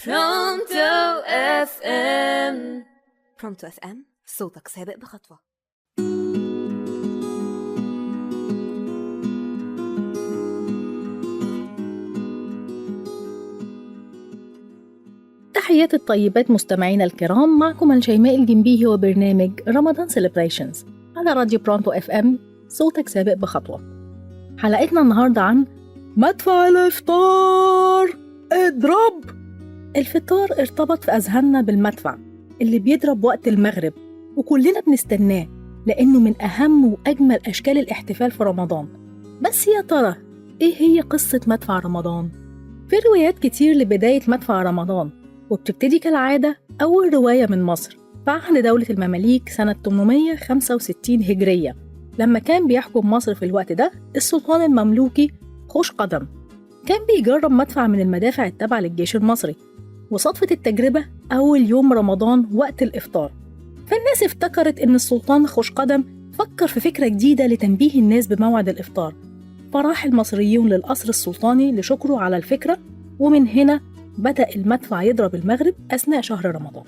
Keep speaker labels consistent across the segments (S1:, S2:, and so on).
S1: Pronto FM. Pronto FM، صوتك سابق بخطوة.
S2: تحيات الطيبات مستمعينا الكرام، معكم الشيماء الجنبيهي وبرنامج رمضان celebrations على راديو Pronto FM، صوتك سابق بخطوة. حلقتنا النهاردة عن مدفع الإفطار. اضرب! الفطار ارتبط في أذهاننا بالمدفع اللي بيضرب وقت المغرب، وكلنا بنستناه لأنه من أهم وأجمل أشكال الاحتفال في رمضان. بس يا ترى إيه هي قصة مدفع رمضان؟ في روايات كتير لبداية مدفع رمضان، وبتبتدي كالعادة أول رواية من مصر في عهد دولة المماليك سنة 865 هجرية، لما كان بيحكم مصر في الوقت ده السلطان المملوكي خوش قدم. كان بيجرب مدفع من المدافع التابعة للجيش المصري، وصدفة التجربة أول يوم رمضان وقت الإفطار، فالناس افتكرت إن السلطان خوش قدم فكر في فكرة جديدة لتنبيه الناس بموعد الإفطار، فراح المصريون للقصر السلطاني لشكره على الفكرة، ومن هنا بدأ المدفع يضرب المغرب أثناء شهر رمضان.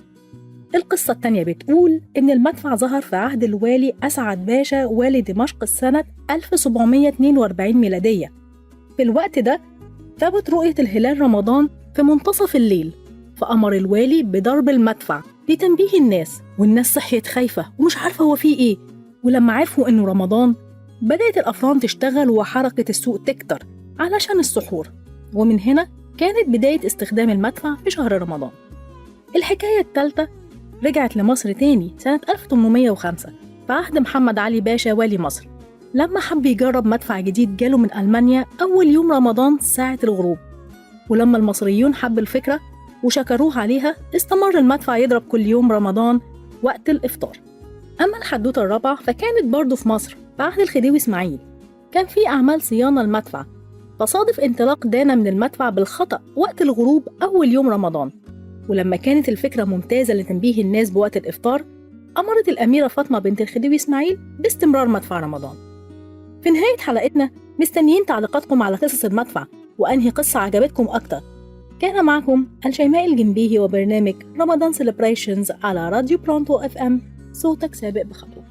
S2: القصة التانية بتقول إن المدفع ظهر في عهد الوالي أسعد باشا والي دمشق سنة 1742 ميلادية. في الوقت ده ثبت رؤية الهلال رمضان في منتصف الليل، فأمر الوالي بضرب المدفع لتنبيه الناس، والناس صحيت خايفة ومش عارفة هو فيه إيه. ولما عرفوا إنه رمضان بدأت الأفران تشتغل وحركة السوق تكتر علشان السحور، ومن هنا كانت بداية استخدام المدفع في شهر رمضان. الحكاية الثالثة رجعت لمصر تاني سنة 1805 في عهد محمد علي باشا والي مصر، لما حب يجرب مدفع جديد جاله من ألمانيا أول يوم رمضان ساعة الغروب، ولما المصريون حبوا الفكرة وشكروه عليها استمر المدفع يضرب كل يوم رمضان وقت الإفطار. أما الحدوتة الرابعة فكانت برضه في مصر في عهد الخديوي إسماعيل، كان في أعمال صيانة المدفع، فصادف انطلاق دانا من المدفع بالخطأ وقت الغروب أول يوم رمضان، ولما كانت الفكرة ممتازة لتنبيه الناس بوقت الإفطار أمرت الأميرة فاطمة بنت الخديوي إسماعيل باستمرار مدفع رمضان. في نهاية حلقتنا مستنيين تعليقاتكم على قصص المدفع وأنهي قصة عجبتكم أكتر. كان معكم الشيماء الجنبيهي وبرنامج رمضان celebrations على راديو Pronto FM، صوتك سابق بخطوة.